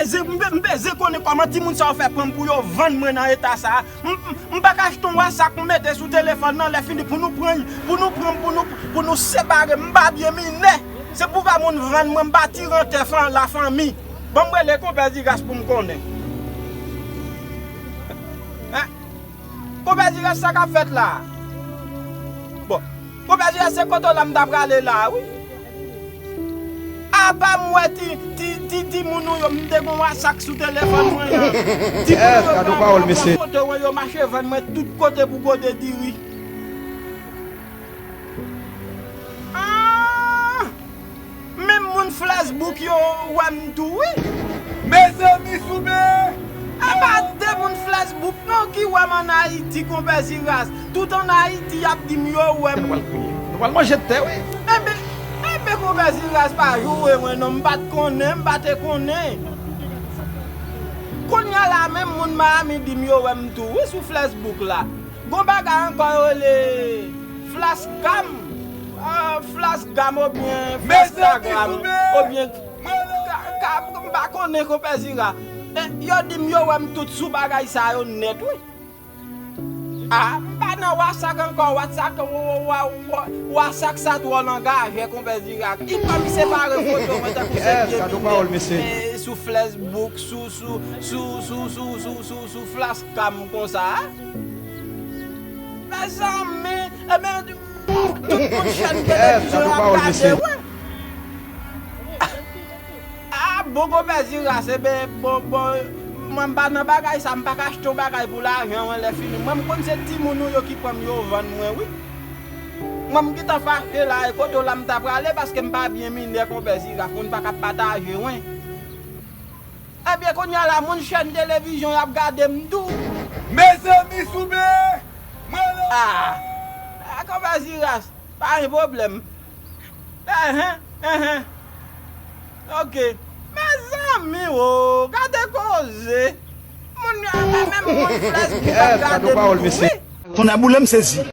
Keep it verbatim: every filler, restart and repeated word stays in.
Ze- M be- m bezwen konnen kòman timoun sa yo fè pran m pou yo vann mwen nan eta sa a. M, m, m pa ka achte yon wasak m mete sou telefòn nan, lè fini pou nou pran, pou nou pran, pou nou, pou nou separe. M pa byen minè. Se pou pa moun vann mwen, m pa tire an tè fan, lafanmi. Ban m rele konpè Ziras pou m konnen. Hein? Konpè Ziras, sa k ap fèt la? Bon, konpè Ziras, se kote w la m ta prale la, wi. Apa m wè ti, ti, ti, timoun ou yo, m te gon wasak sou telefòn mwen an. Timoun ou yo pran foto mwen, yo mache vann mwen tout kote pou gode diri. Ah! Menm moun Facebook yo wè m tou, wi. Mezanmi, Souben! E pa de moun Facebook non ki wè m ann Ayiti, konpè Ziras. Tout ann Ayiti, y ap di m yo wè m. Nou pral kriye. Nou pral manje tè, wi. Enben, enben, konpè Ziras pa joure mwen non, m pa t konnen, m pa te konnen. Kounye a la, menm moun Miami di m yo wè m tou, wi, sou Facebook la. Gon bagay ankò yo rele Flash Cam, ah, Flash Cam oubyen Flastagram, oubyen ka, ka, m pa konnen, konpè Ziras. E, yo di m yo wè m tout sou bagay sa yo nèt, wi. Ah, m pa nan wasak ankò, wasak, wa, wa, wa, wasak sa twò langajè, konpè Ziras. I pa m separe foto mwen tankou se vye minè, eh, sou Facebook, sou, sou, sou Flash Cam konsa, a? Mezanmi, enben, tout moun chèn televizyon y ap gade, wi. Ah, bon, konpè Ziras, enben, bon, bon, mwen m pa nan bagay sa, m pa ka achte yon bagay pou lajan, mwen, lè fini. Mwen, m konn se timoun ou yo ki pran m, yo vann mwen, wi. Mwen, m gentan fache la, e kote w la m ta prale, paske m pa byen minè, konpè Ziras, moun pa ka pataje, wi. Ebyen, kounye a la, moun chèn televizyon y ap gade m tou. Mezanmi, Souben! Mwen la! Ah! Ah, konpè Ziras, pa gen pwoblèm. Enhen, enhen. Ok. Mezanmi, o, gade koze. Moun yo, menm moun Facebook ap gade m tou, wi. Tonnè boule m sezi.